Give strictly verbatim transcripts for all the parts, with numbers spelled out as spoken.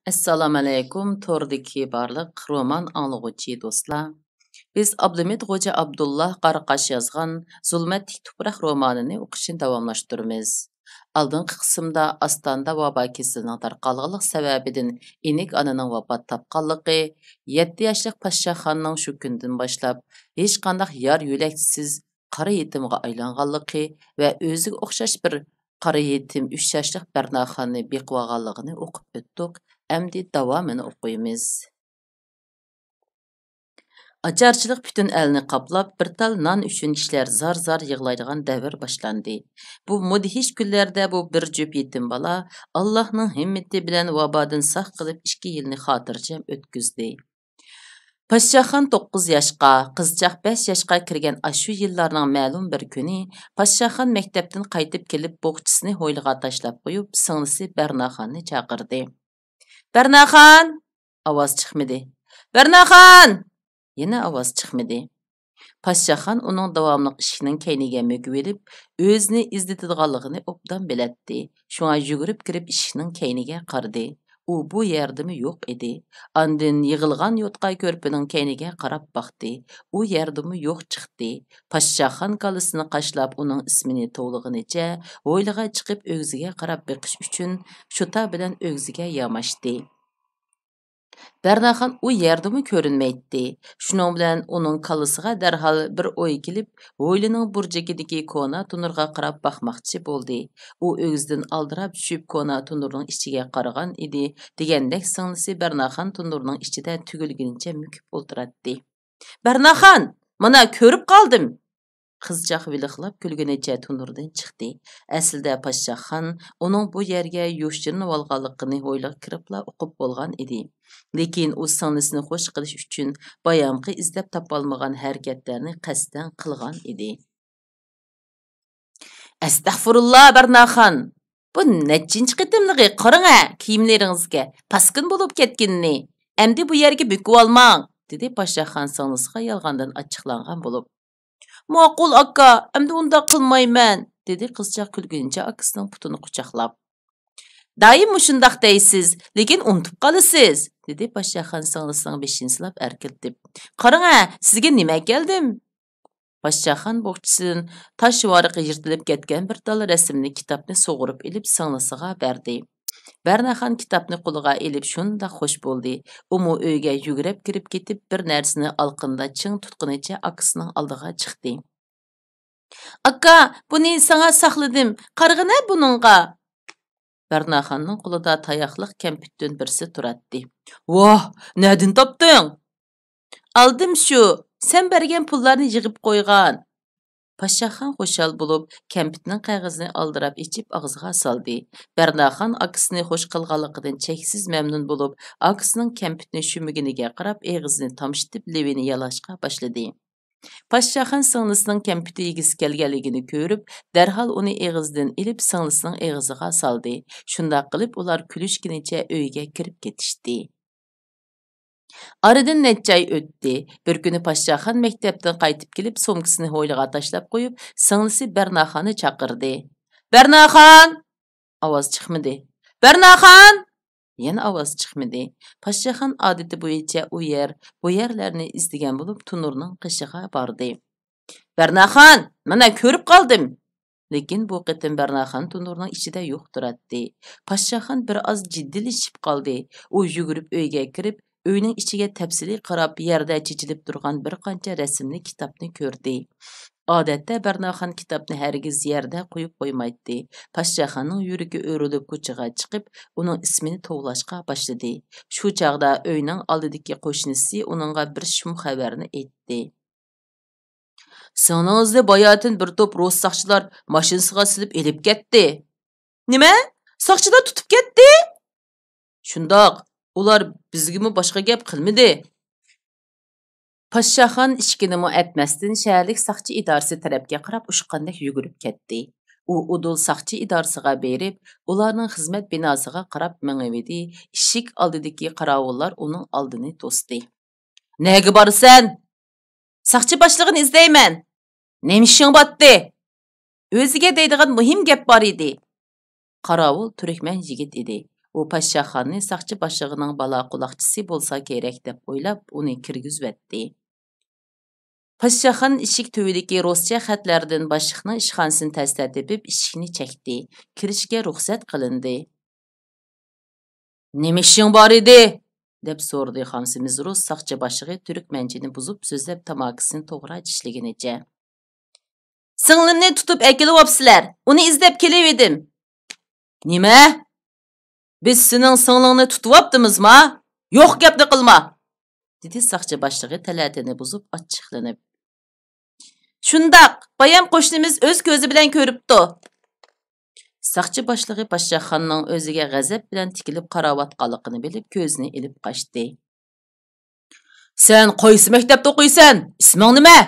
ئەسسالامۇئەلەيكۇم، توردىكى بارلىق رومان ئاڭلىغۇچى دوستلار. بىز ئابلىمىت خوجا ئابدۇللا قاراقاش يازغان زۇلمەتلىك تۇپراق رومانىنى ئوقۇشنى داۋاملاشتۇرىمىز. ئالدىنقى قىسىمدا ئاستاندا ۋابا كېسىلىنىڭ تارقالغانلىق سەۋەبىدىن ئىنىك ئانىنىڭ ۋاپات تاپقانلىقى، يەتتە ياشلىق پاششاخاننىڭ شۇ كۈندىن باشلاپ ھېچقانداق يار يۆلەكسىز قارا يېتىمغا ئايلانغانلىقى ۋە ئۆزىگە ئوخشاش بىر قارا يېتىم ئۈچ ياشلىق بەرناخاننى بېقىۋالغانلىقىنى ئوقۇپ ئۆتتۇق. ئەمدى داۋامىنى ئوقۇيمىز. ئاچارچىلىق پۈتۈن ئەلنى قاپلاپ، بىر تال نان ئۈچۈن كىشىلەر زار-زار يىغلايدىغان دەۋر باشلاندى. بۇ مۇدھىش كۈنلەردە بۇ بىر جۈپ يېتىم بالا ئاللاھنىڭ ھىممىتى بىلەن ۋابادىن ساق قېلىپ، ئىككى يىلنى خاتىرجەم ئۆتكۈزدى. پاششاخان توققۇز ياشقا، قىزچاق بەش ياشقا كىرگەن ئاشۇ يىللارنىڭ مەلۇم بىر كۈنى، پاششاخان مەكتەپتىن قايتىپ كېلىپ، بوغچىسىنى ھويلىغا تاشلاپ قويۇپ، سىڭلىسى بەرناخاننى چاقىردى. «بەرناخان!» ئاۋاز چىقمىدى. «بەرناخان!» يەنە ئاۋاز چىقمىدى. پاششاخان ئۇنىڭ داۋاملىق ئىشىكنىڭ كەينىگە مۆكۈۋېلىپ، ئۆزىنى ئىزدىتىدىغانلىقىنى ئوبدان بىلەتتى. شۇڭا يۈگۈرۈپ كىرىپ ئىشىكنىڭ كەينىگە قارىدى. ئۇ بۇ يەردىمۇ يوق ئىدى. ئاندىن يىغىلغان يوتقان كۆرپىنىڭ كەينىگە قاراپ باقتى. ئۇ يەردىمۇ يوق چىقتى. پاششاخان كاللىسىنى قاشلاپ ئۇنىڭ ئىسمىنى توۋلىغىنىچە ھويلىغا چىقىپ ئۆگزىگە قاراپ بېقىش ئۈچۈن شوتا بىلەن ئۆگزىگە ياماشتى. بەرناخان ئۇ يەردىمۇ كۆرۈنمەيتتى. شۇنىڭ بىلەن ئۇنىڭ كاللىسىغا دەرھال بىر ئوي كېلىپ، ھويلىنىڭ بۇرجىكىدىكى كونا تونۇرغا قاراپ باقماقچى بولدى. ئۇ ئۆگزىدىن ئالدىراپ چۈشۈپ، كونا تونۇرنىڭ ئىچىگە قارىغان ئىدى. دېگەندەك سىڭلىسى بەرناخان تونۇرنىڭ ئىچىدە تۈگۈلگىنىچە مۆكۈپ ئولتۇراتتى. «بەرناخان، مانا كۆرۈپ قالدىم!» قىزچاق ۋىلىقلاپ كۈلگىنىچە تونۇردىن چىقتى. ئەسلىدە پاششاخان ئۇنىڭ بۇ يەرگە يوشۇرۇنۇۋالغانلىقىنى ھويلىغا كىرىپلا ئۇقۇپ بولغان ئىدى. لېكىن ئۇ سىڭلىسىنى خوش قىلىش ئۈچۈن بايامقى ئىزدەپ تاپالمىغان ھەرىكەتلەرنى قەستەن قىلغان ئىدى. «ئەستەغپۇرۇللا، بەرناخان! بۇ نەچچىنچى قېتىملىقى؟ قاراڭە، كىيىملىرىڭىزگە پاسكىنا بولۇپ كەتكىنىنى. ئەمدى بۇ يەرگە بۆكۈۋالماڭ!» دېدى پاششاخان سىڭلىسىغا يالغاندىن ئاچچىقلانغان بولۇپ. «ماقۇل، ئاكا، ئەمدى ئۇنداق قىلمايمەن!» دېدى قىزچاق كۈلگىنىچە ئاكىسىنىڭ پۇتىنى قۇچاقلاپ. «دائىم مۇشۇنداق دەيسىز، لېكىن ئۇنتۇپ قالىسىز!» دېدى پاششاخان سىڭلىسىنىڭ بېشىنى سىلاپ ئەركىلىتىپ. «قاراڭە، سىزگە نېمە ئەكەلدىم!» پاششاخان بوغچىسىدىن تاش ۋارىقى يىرتىلىپ كەتكەن بىر تال رەسىملىك كىتابنى سۇغۇرۇپ ئېلىپ سىڭلىسىغا بەردى. بەرناخان كىتابنى قولىغا ئېلىپ شۇنداق خوش بولدى. ئۇمۇ ئۆيگە يۈگۈرۈپ كىرىپ كېتىپ، بىر نەرسىنى ئالىقىنىدا چىڭ تۇتقىنىچە ئاكىسىنىڭ ئالدىغا چىقتى. «ئاكا، بۇنى ساڭا ساقلىدىم، قارىغىنە بۇنىڭغا!» بەرناخاننىڭ قولىدا تاياقلىق كەمپۈتتىن بىرسى تۇراتتى. «ۋاھ، نەدىن تاپتىڭ؟» «ئالدىم شۇ، سەن بەرگەن پۇللارنى يىغىپ قويغان.» پاششاخان خۇشال بولۇپ، كەمپۈتنىڭ قەغىزىنى ئالدىراپ ئېچىپ ئاغزىغا سالدى. بەرناخان ئاكىسىنى خوش قىلغانلىقىدىن چەكسىز مەمنۇن بولۇپ، ئاكىسىنىڭ كەمپۈتنى شۈمۈگىنىگە قاراپ ئېغىزىنى تامشىتىپ لېۋىنى يالاشقا باشلىدى. پاششاخان سىڭلىسىنىڭ كەمپۈتى يېگۈسى كەلگەنلىكىنى كۆرۈپ، دەرھال ئۇنى ئېغىزىدىن ئېلىپ سىڭلىسىنىڭ ئېغىزىغا سالدى. شۇنداق قىلىپ ئۇلار كۈلۈشكىنىچە ئۆيگە كىرىپ كېتىشتى. ئارىدىن نەچچە ئاي ئۆتتى. بىر كۈنى پاششاخان مەكتەپتىن قايتىپ كېلىپ، سومكىسىنى ھويلىغا تاشلاپ قويۇپ، سىڭلىسى بەرناخاننى چاقىردى. «بەرناخان!» ئاۋاز چىقمىدى. «بەرناخان!» يەنە ئاۋاز چىقمىدى. پاششاخان ئادىتى بويىچە ئۇ يەر، بۇ يەرلەرنى ئىزدىگەن بولۇپ، تونۇرنىڭ قېشىغا باردى. «بەرناخان، مانا كۆرۈپ قالدىم!» لېكىن بۇ قېتىم بەرناخان تونۇرنىڭ ئىچىدە يوق تۇراتتى. پاششاخان بىر ئاز جىددىيلىشىپ قالدى. ئۇ يۈگۈرۈپ ئۆيگە كىرىپ، ئۆينىڭ ئىچىگە تەپسىلىي قاراپ، يەردە چېچىلىپ تۇرغان بىر قانچە رەسىملىك كىتابنى كۆردى. ئادەتتە بەرناخان كىتابنى ھەرگىز يەردە قويۇپ قويمايتتى. پاششاخاننىڭ يۈرىكى ئۆرۈلۈپ كوچىغا چىقىپ، ئۇنىڭ ئىسمىنى توۋلاشقا باشلىدى. شۇ چاغدا ئۆينىڭ ئالدىدىكى قوشنىسى ئۇنىڭغا بىر شۇم خەۋەرنى ئېيتتى. سىڭلىڭىزنى باياتىن بىر توپ رۇس ساقچىلار ماشىنىسىغا سېلىپ ئېلىپ كەتتى. نېمە؟ ساقچىلار تۇتۇپ كەتتى؟ شۇنداق، ئۇلار بىزگىمۇ باشقا گەپ قىلمىدى. پاششاخان ئىشىكىنىمۇ ئەتمەستىن شەھەرلىك ساقچى ئىدارىسى تەرەپكە قاراپ ئۇچقاندەك يۈگۈرۈپ كەتتى. ئۇ ئۇدۇل ساقچى ئىدارىسىغا بېرىپ، ئۇلارنىڭ خىزمەت بىناسىغا قاراپ مېڭىۋىدى، ئىشىك ئالدىدىكى قاراۋۇللار ئۇنىڭ ئالدىنى توستى. نەگە بارىسەن؟ ساقچى باشلىقىنى ئىزدەيمەن. نېمە ئىشىڭ باتتى؟ ئۆزىگە دەيدىغان مۇھىم گەپ بار ئىدى. قاراۋۇل تۈركمەن يىگىت ئىدى. ئۇ پاششاخاننى ساقچى باشلىقىنىڭ بالا قۇلاقچىسى بولسا كېرەك دەپ ئويلاپ، ئۇنى كىرگۈزۈۋەتتى. پاششاخان ئىشىك تۈۋىدىكى رۇسچە خەتلەردىن باشلىقنىڭ ئىشخانىسىنى تەستە تېپىپ، ئىشىكنى چەكتى. كىرىشكە رۇخسەت قىلىندى. «نېمە ئىشىڭ بار ئىدى؟» دەپ سورىدى خامسىمىز رۇس ساقچى باشلىقى تۈركمەنچىنى بۇزۇپ سۆزلەپ، تاماكىسىنى توغرا چىشلىگىنىچە. «سىڭلىمنى تۇتۇپ ئەكېلىۋاپسىلەر، ئۇنى ئىزدەپ كېلىۋىدىم.» «نېمە؟ بىز سېنىڭ سىڭلىڭنى تۇتۇۋاپتىمىزما؟ يوق گەپنى قىلما!» دېدى ساقچى باشلىقى تەلەتىنى بۇزۇپ ئاچچىقلىنىپ. «شۇنداق، بايام قوشنىمىز ئۆز كۆزى بىلەن كۆرۈپتۇ.» ساقچى باشلىقى پاششاخاننىڭ ئۆزىگە غەزەپ بىلەن تىكىلىپ قاراۋاتقانلىقىنى بىلىپ، كۆزىنى ئېلىپ قاچتى. «سەن قايسى مەكتەپتە ئوقۇيسەن؟ ئىسمىڭ نېمە؟»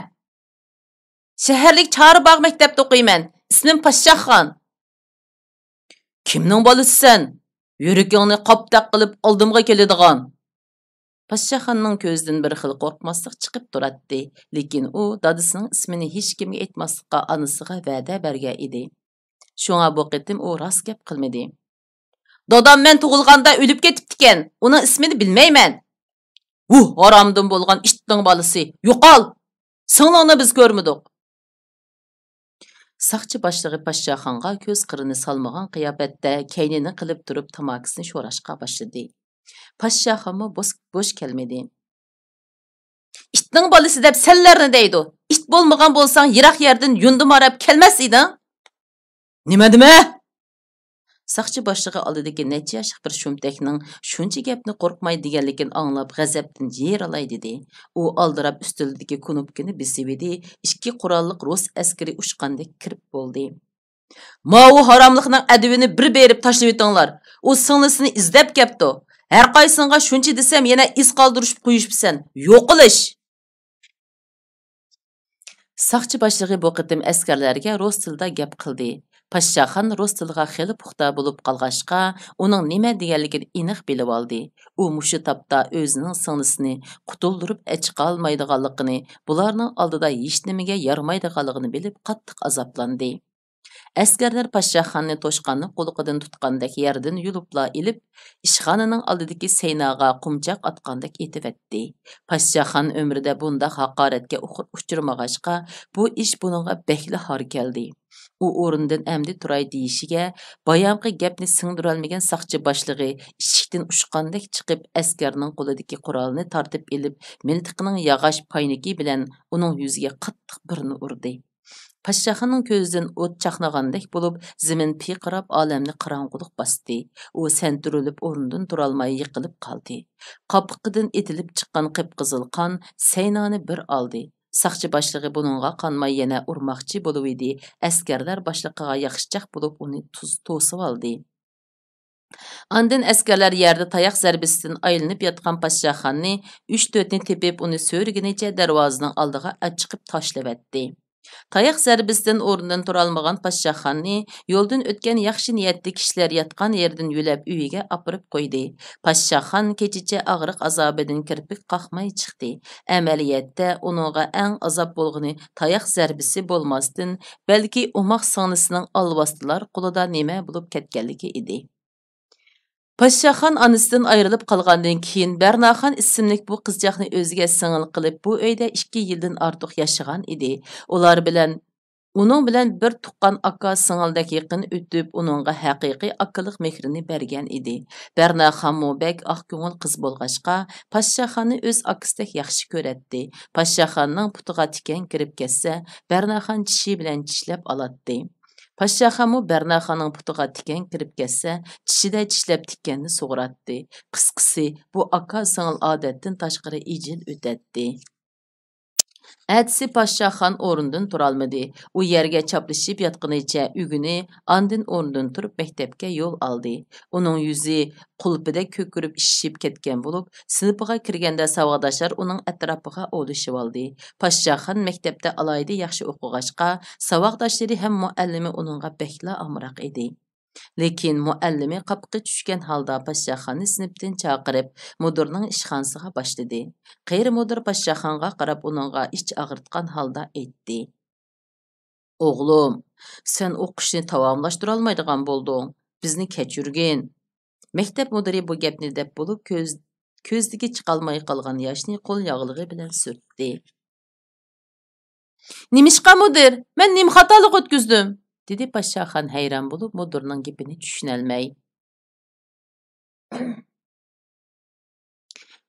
«شەھەرلىك چارباغ مەكتەپتە ئوقۇيمەن. ئىسمىم پاششاخان.» «كىمنىڭ بالىسىسەن؟ يۈرىكىڭنى قاپتەك قىلىپ ئالدىمغا كېلىدىغان.» پاششاخاننىڭ كۆزىدىن بىر خىل قورقماسلىق چىقىپ تۇراتتى، لېكىن ئۇ دادىسىنىڭ ئىسمىنى ھېچكىمگە ئېيتماسلىققا ئانىسىغا ۋەدە بەرگەن ئىدى. شۇڭا بۇ قېتىم ئۇ راست گەپ قىلمىدى. «دادام مەن تۇغۇلغاندا ئۆلۈپ كېتىپتىكەن، ئۇنىڭ ئىسمىنى بىلمەيمەن.» «ۋۇھ، ھارامدىن بولغان ئىتنىڭ بالىسى، يوقال! سىڭلىڭنى بىز كۆرمىدۇق.» ساقچى باشلىقى پاششاخانغا كۆز قىرىنى سالمىغان قىياپەتتە كەينىنى قىلىپ تۇرۇپ تاماكىسىنى شوراشقا باشلىدى. پاششاخانمۇ بوش، بوش كەلمىدى. «ئىتنىڭ بالىسى دەپ سەنلەرنى دەيدۇ. ئىت بولمىغان بولساڭ يىراق يەردىن يۇندى ماراپ كەلمەس ئىدىڭ.» «نېمە، نېمە؟» ساقچى باشلىقى ئالدىدىكى نەچچە ياشلىق بىر شۇمتەكنىڭ شۇنچە گەپنى قورقماي دېگەنلىكىنى ئاڭلاپ غەزەپتىن يېرىلاي دېدى. ئۇ ئالدىراپ ئۈستىلىدىكى كۇنۇپكىنى بېسىۋىدى، ئىككى قوراللىق رۇس ئەسكىرى ئۇچقاندەك كىرىپ بولدى. «ماۋۇ ھاراملىقنىڭ ئەدىۋىنى بىر بېرىپ تاشلىۋېتىڭلار. ئۇ سىڭلىسىنى ئىزدەپ كەپتۇ. ھەرقايسىڭغا شۇنچە دېسەم يەنە ئىز قالدۇرۇشۇپ قويۇشۇپسەن. يوقىلىش!» ساقچى باشلىقى بۇ قېتىم ئەسكەرلەرگە رۇس تىلىدا گەپ قىلدى. پاششاخان رۇس تىلىغا خېلى پۇختا بولۇپ قالغاچقا، ئۇنىڭ نېمە دېگەنلىكىنى ئېنىق بىلىۋالدى. ئۇ مۇشۇ تاپتا ئۆزىنىڭ سىڭلىسىنى قۇتۇلدۇرۇپ ئەچىقالمايدىغانلىقىنى، بۇلارنىڭ ئالدىدا ھېچنېمىگە يارىمايدىغانلىقىنى بىلىپ قاتتىق ئازابلاندى. ئەسكەرلەر پاششاخاننى توشقاننى قۇلىقىدىن تۇتقاندەك يەردىن يۇلۇپلا ئېلىپ، ئىشخانىنىڭ ئالدىدىكى سەيناغا قومچاق ئاتقاندەك ئېتىۋەتتى. پاششاخان ئۆمرىدە بۇنداق ھاقارەتكە ئۇخ-، ئۇچرىمىغاچقا، بۇ ئىش بۇنىڭغا بەكلا ھار كەلدى. ئۇ ئورنىدىن ئەمدى تۇراي دېيىشىگە، بايامقى گەپنى سىڭدۈرەلمىگەن ساقچى باشلىقى ئىشىكتىن ئۇچقاندەك چىقىپ، ئەسكەرنىڭ قولىدىكى قورالىنى تارتىپ ئېلىپ، مىلتىقىنىڭ ياغاچ پاينىكى بىلەن ئۇنىڭ يۈزىگە قاتتىق بىرنى ئۇردى. پاششاخاننىڭ كۆزىدىن ئوت چاقنىغاندەك بولۇپ، زېمىن پىرقىراپ ئالەمنى قاراڭغۇلۇق باستى. ئۇ سەنتۈرۈلۈپ ئورنىدىن تۇرالماي يىقىلىپ قالدى. قاپىقىدىن ئېتىلىپ چىققان قىپقىزىل قان سەينانى بىر ئالدى. ساقچى باشلىقى بۇنىڭغا قانماي يەنە ئۇرماقچى بولۇۋىدى، ئەسكەرلەر باشلىقىغا ياخشىچاق بولۇپ ئۇنى تۇز-، توسۇۋالدى. ئاندىن ئەسكەرلەر يەردە تاياق زەربىسىدىن ئايلىنىپ ياتقان پاششاخاننى، ئۈچ-تۆتنى تېپىپ، ئۇنى سۆرىگىنىچە دەرۋازىنىڭ ئالدىغا ئەچىقىپ تاشلىۋەتتى. تاياق زەربىسىدىن ئورنىدىن تۇرالمىغان پاششاخاننى يولدىن ئۆتكەن ياخشى نىيەتلىك كىشىلەر ياتقان يېرىدىن يۆلەپ ئۆيىگە ئاپىرىپ قويدى. پاششاخان كېچىچە ئاغرىق ئازابىدىن كىرپىك قاقماي چىقتى. ئەمەلىيەتتە ئۇنىڭغا ئەڭ ئازاب بولغىنى تاياق زەربىسى بولماستىن، بەلكى ئوماق سىڭلىسىنىڭ ئالۋاستىلار قولىدا نېمە بولۇپ كەتكەنلىكى ئىدى. پاششاخان ئانىسىدىن ئايرىلىپ قالغاندىن كېيىن، بەرناخان ئىسىملىك بۇ قىزچاقنى ئۆزىگە سىڭىل قىلىپ، بۇ ئۆيدە ئىككى يىلدىن ئارتۇق ياشىغان ئىدى. ئۇلار بىلەن، ئۇنىڭ بىلەن بىر تۇغقان ئاكا سىڭىلدەك يېقىن ئۆتۈپ، ئۇنىڭغا ھەقىقىي ئاكىلىق مېھرىنى بەرگەن ئىدى. بەرناخانمۇ بەك ئاق كۆڭۈل قىز بولغاچقا، پاششاخاننى ئۆز ئاكىسىدەك ياخشى كۆرەتتى. پاششاخاننىڭ پۇتىغا تىكەن كىرىپ كەتسە، بەرناخان چىشى بىلەن چىشلەپ ئالاتتى. پاششاخانمۇ بەرناخاننىڭ پۇتىغا تىكەن كىرىپ كەتسە، چىشىدە چىشلەپ تىكەننى سۇغۇراتتى. قىسقىسى، بۇ ئاكا-سىڭىل ئادەتتىن تاشقىرى ئىجىل ئۆتەتتى. ئەتىسى پاششاخان ئورنىدىن تۇرالمىدى. ئۇ يەرگە چاپلىشىپ ياتقىنىچە ئۆگىنى، ئاندىن ئورنىدىن تۇرۇپ مەكتەپكە يول ئالدى. ئۇنىڭ يۈزى قۇلپىدەك كۆكىرىپ ئىششىپ كەتكەن بولۇپ، سىنىپىغا كىرگەندە ساۋاقداشلار ئۇنىڭ ئەتراپىغا ئولىشىۋالدى. پاششاخان مەكتەپتە ئالاھىدە ياخشى ئوقۇغاچقا، ساۋاقداشلىرى ھەم مۇئەللىمى ئۇنىڭغا بەكلا ئامراق ئىدى. لېكىن مۇئەللىمى قاپىقى چۈشكەن ھالدا پاششاخاننى سىنىپتىن چاقىرىپ، مۇدىرنىڭ ئىشخانىسىغا باشلىدى. قېرى مۇدىر پاششاخانغا قاراپ ئۇنىڭغا ئىچ ئاغرىتقان ھالدا ئېيتتى. «ئوغلۇم، سەن ئوقۇشنى تاماملاشتۇرالمايدىغان بولدۇڭ. بىزنى كەچۈرگىن.» مەكتەپ مۇدىرى بۇ گەپنى دەپ بولۇپ، كۆز-، كۆزدىكى چىقالماي قالغان ياشنى قول ياغلىقى بىلەن سۈرتتى. «نېمىشقا مۇدىر؟ مەن نېمە خاتالىق ئۆتكۈزدۈم؟» دېدى پاششاخان ھەيران بولۇپ، مۇدىرنىڭ گېپىنى چۈشىنەلمەي.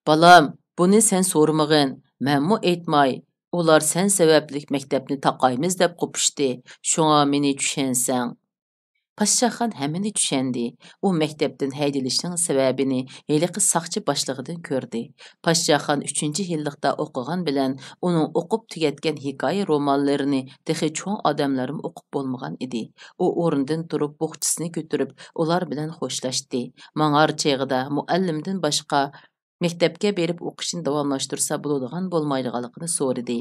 «بالام، بۇنى سەن سورىمىغىن، مەنمۇ ئېيتماي. ئۇلار سەن سەۋەبلىك مەكتەپنى تاقايمىز دەپ قوپۇشتى، شۇڭا مېنى چۈشەنسەڭ.» پاششاخان ھەممىنى چۈشەندى. ئۇ مەكتەپتىن ھەيدىلىشنىڭ سەۋەبىنى ھېلىقى ساقچى باشلىقىدىن كۆردى. پاششاخان ئۈچىنچى يىللىقتا ئوقۇغان بىلەن ئۇنىڭ ئوقۇپ تۈگەتكەن ھېكايە رومانلىرىنى تېخى چوڭ ئادەملەرمۇ ئوقۇپ بولمىغان ئىدى. ئۇ ئورنىدىن تۇرۇپ، بوخچىسىنى كۆتۈرۈپ، ئۇلار بىلەن خوشلاشتى. ماڭار چېغىدا مۇئەللىمدىن باشقا مەكتەپكە بېرىپ ئوقۇشنى داۋاملاشتۇرسا بولىدىغان بولمايدىغانلىقىنى سورىدى.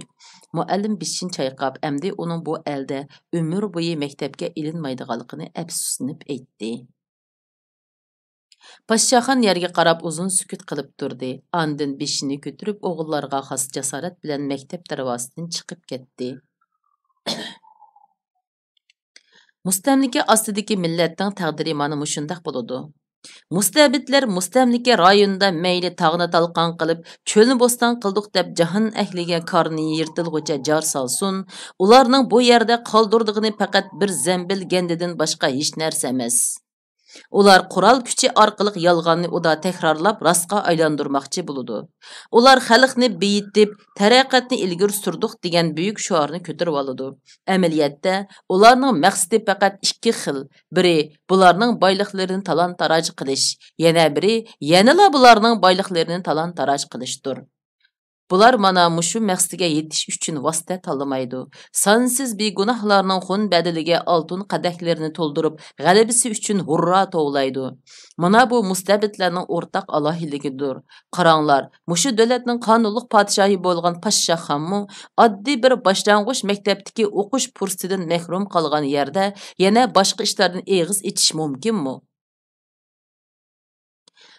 مۇئەللىم بېشىنى چايقاپ، ئەمدى ئۇنىڭ بۇ ئەلدە ئۆمۈر بويى مەكتەپكە ئېلىنمايدىغانلىقىنى ئەپسۇسلىنىپ ئېيتتى. پاششاخان يەرگە قاراپ ئۇزۇن سۈكۈت قىلىپ تۇردى. ئاندىن بېشىنى كۆتۈرۈپ، ئوغۇللارغا خاس جاسارەت بىلەن مەكتەپ دەرۋازىسىدىن چىقىپ كەتتى. مۇستەملىكە ئاستىدىكى مىللەتنىڭ تەقدىرى مانا مۇشۇنداق بولىدۇ. مۇستەبىتلەر مۇستەملىكە رايونىدا مەيلى تاغنى تالقان قىلىپ، چۆلنى بوستان قىلدۇق دەپ جاھان ئەھلىگە كارنى يىرتىلغۇچە جار سالسۇن، ئۇلارنىڭ بۇ يەردە قالدۇرىدىغىنى پەقەت بىر زەمبىل گەندىدىن باشقا ھېچ نەرسە ئەمەس. ئۇلار قورال كۈچى ئارقىلىق يالغاننى ئۇدا تەكرارلاپ راستقا ئايلاندۇرماقچى بولىدۇ. ئۇلار خەلقنى بېيىتىپ، تەرەققىياتنى ئىلگىرى سۈردۇق دېگەن بۈيۈك شوئارنى كۆتۈرۈۋالىدۇ. ئەمەلىيەتتە، ئۇلارنىڭ مەقسىتى پەقەت ئىككى خىل. بىرى بۇلارنىڭ بايلىقلىرىنى تالان-تاراج قىلىش، يەنە بىرى يەنىلا بۇلارنىڭ بايلىقلىرىنى تالان-تاراج قىلىشتۇر. بۇلار مانا مۇشۇ مەقسىتىگە يېتىش ئۈچۈن ۋاسىتە تاللىمايدۇ. سانسىز بىگۇناھلارنىڭ خۇن بەدىلىگە ئالتۇن قەدەھلىرىنى تولدۇرۇپ، غەلىبىسى ئۈچۈن ھۇررا توۋلايدۇ. مانا بۇ مۇستەبىتلەرنىڭ ئورتاق ئالاھىدىلىكىدۇر. قاراڭلار، مۇشۇ دۆلەتنىڭ قانۇنلۇق پادىشاھى بولغان پاششاخانمۇ ئاددىي بىر باشلانغۇچ مەكتەپتىكى ئوقۇش پۇرسىتىدىن مەھرۇم قالغان يەردە يەنە باشقا ئىشلاردىن ئېغىز ئېچىش مۇمكىنمۇ؟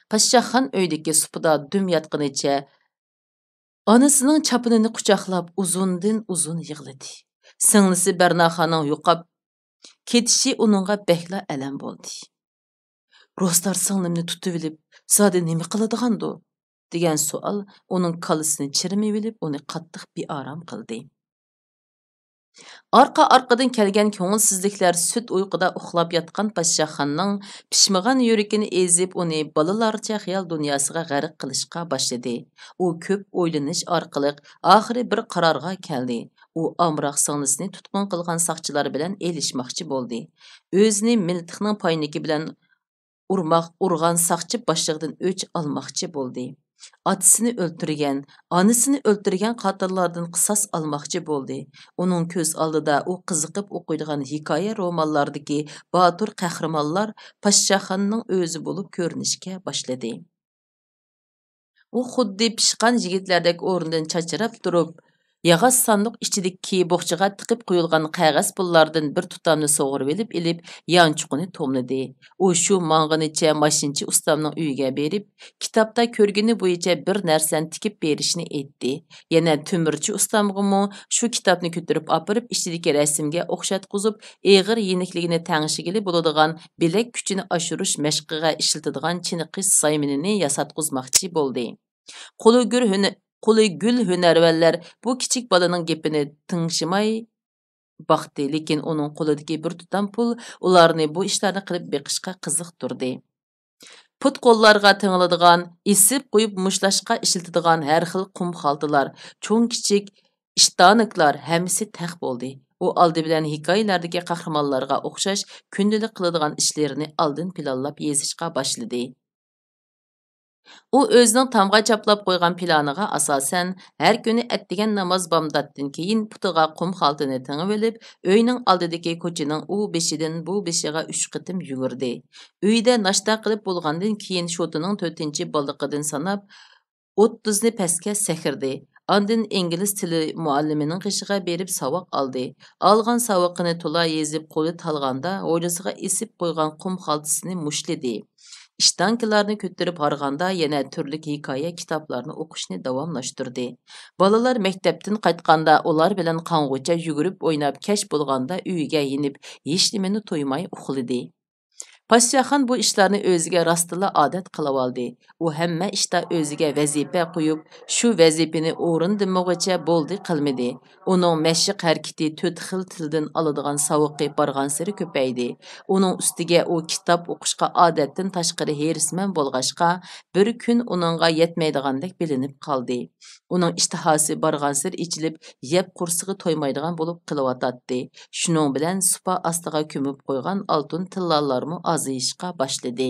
پاششاخان ئۆيدىكى سۇپىدا دۈم ياتقىنىچە ئانىسىنىڭ چاپىنىنى قۇچاقلاپ ئۇزۇندىن ئۇزۇن يىغلىدى. سىڭلىسى بەرناخاننىڭ يوقاپ كېتىشى ئۇنىڭغا بەكلا ئەلەم بولدى. «روزدار سىڭلىمنى تۇتۇۋېلىپ زادى نېمە قىلىدىغاندۇ؟» دېگەن سوئال ئۇنىڭ كاللىسىنى چىرمىۋېلىپ، ئۇنى قاتتىق بىئارام قىلدى. ئارقا-ئارقىدىن كەلگەن كۆڭۈلسىزلىكلەر سۈت ئۇيقۇدا ئۇخلاپ ياتقان پاششاخاننىڭ پىشمىغان يۈرىكىنى ئېزىپ، ئۇنى بالىلارچە خىيال دۇنياسىغا غەرق قىلىشقا باشلىدى. ئۇ كۆپ ئويلىنىش ئارقىلىق ئاخىرى بىر قارارغا كەلدى. ئۇ ئامراق سىڭلىسىنى تۇتقۇن قىلغان ساقچىلار بىلەن ئېلىشماقچى بولدى. ئۆزىنى مىلتىقنىڭ پاينىكى بىلەن ئۇرماق، ئۇرغان ساقچى باشلىقىدىن ئۆچ ئالماقچى بولدى. ئاتىسىنى ئۆلتۈرگەن، ئانىسىنى ئۆلتۈرگەن قاتىللاردىن قىساس ئالماقچى بولدى. ئۇنىڭ كۆز ئالدىدا ئۇ قىزىقىپ ئوقۇيدىغان ھېكايە رومانلاردىكى باتۇر قەھرىمانلار پاششاخاننىڭ ئۆزى بولۇپ كۆرۈنۈشكە باشلىدى. ئۇ خۇددى پىشقان يىگىتلەردەك ئورنىدىن چاچراپ تۇرۇپ، ياغاچ ساندۇق ئىچىدىكى بوخچىغا تىقىپ قويۇلغان قەغەز پۇللاردىن بىر تۇتامنى سۇغۇرۇۋېلىپ ئېلىپ، يانچۇقىنى توملىدى. ئۇ شۇ ماڭغىنىچە ماشىنىچى ئۇستامنىڭ ئۆيىگە بېرىپ، كىتابتا كۆرگىنى بويىچە بىر نەرسىنى تىكىپ بېرىشنى ئېيتتى. يەنە تۆمۈرچى ئۇستامغىمۇ شۇ كىتابنى كۆتۈرۈپ ئاپىرىپ، ئىچىدىكى رەسىمگە ئوخشاتقۇزۇپ، ئېغىر يېنىكلىكىنى تەڭشىگىلى بولىدىغان بىلەك كۈچىنى ئاشۇرۇش مەشقىگە ئىشلىتىدىغان چېنىقىش سايمىنىنى ياساتقۇزماقچى بولدى. قولى گۈل ھۈنە-، قولى گۈل ھۈنەرۋەنلەر بۇ كىچىك بالىنىڭ گېپىنى تىڭشىماي باقتى، لېكىن ئۇنىڭ قولىدىكى بىر تۇتام پۇل ئۇلارنى بۇ ئىشلارنى قىلىپ بېقىشقا قىزىقتۇردى. پۇت-قوللارغا تېڭىلىدىغان، ئېسىپ قويۇپ مۇشلاشقا ئىشلىتىدىغان ھەر خىل قۇم خالتىلار، چوڭ-كىچىك ئىشتانىكلار ھەممىسى تەق بولدى. ئۇ ئالدى بىلەن ھېكايىلەردىكى قەھرىمانلارغا ئوخشاش كۈندىلىك قىلىدىغان ئىشلىرىنى ئالدىن پىلانلاپ يېزىشقا باشلىدى. ئۇ ئۆزىنىڭ تامغا چاپلاپ قويغان پىلانىغا ئاساسەن، ھەر كۈنى ئەتىگەن ناماز بامداتتىن كېيىن پۇتىغا قۇم خالتىنى تېڭىۋېلىپ، ئۆينىڭ ئالدىدىكى كوچىنىڭ ئۇ بېشىدىن بۇ بېشىغا ئۈچ قېتىم يۈگۈردى. ئۆيدە ناشتا قىلىپ بولغاندىن كېيىن، شوتىنىڭ تۆتىنچى بالدىقىدىن ساناپ، ئوتتۇزنى پەسكە سەكرىدى. ئاندىن ئىنگلىز تىلى مۇئەللىمىنىڭ قېشىغا بېرىپ ساۋاق ئالدى. ئالغان ساۋىقىنى تولا يېزىپ قولى تالغاندا، ھويلىسىغا ئېسىپ قويغان قۇم خالتىسىنى مۇشتلىدى. ئىشتانكىلارنى كۆتۈرۈپ ھارغاندا يەنە تۈرلۈك ھېكايە كىتابلارنى ئوقۇشنى داۋاملاشتۇردى. بالىلار مەكتەپتىن قايتقاندا ئۇلار بىلەن قانغۇچە يۈگۈرۈپ ئويناپ، كەچ بولغاندا ئۆيىگە يېنىپ، ھېچنېمىنى تۇيماي ئۇخلىدى. پاششاخان بۇ ئىشلارنى ئۆزىگە راستتىنلا ئادەت قىلىۋالدى. ئۇ ھەممە ئىشتا ئۆزىگە ۋەزىپە قويۇپ، شۇ ۋەزىپىنى ئورۇندىمىغۇچە بولدى قىلمىدى. ئۇنىڭ مەشىق ھەرىكىتى، تۆت خىل تىلدىن ئالىدىغان ساۋىقى بارغانسېرى كۆپەيدى. ئۇنىڭ ئۈستىگە ئۇ كىتاب ئوقۇشقا ئادەتتىن تاشقىرى ھېرىسمەن بولغاچقا، بىر كۈن ئۇنىڭغا يەتمەيدىغاندەك بىلىنىپ قالدى. ئۇنىڭ ئىشتىھاسى بارغانسېرى ئېچىلىپ، يەپ قورسىقى تويمايدىغان بولۇپ قېلىۋاتاتتى. شۇنىڭ بىلەن سۇپا ئاستىغا كۆمۈپ قويغان ئالتۇن تىللالارمۇ ئازىيىشقا باشلىدى.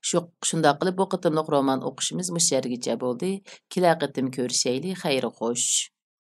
شۇ، شۇنداق قىلىپ بۇ قېتىملىق رومان ئوقۇشىمىز مۇشۇ يەرگىچە بولدى. كېلەر قېتىم كۆرۈشەيلى. خەير خوش.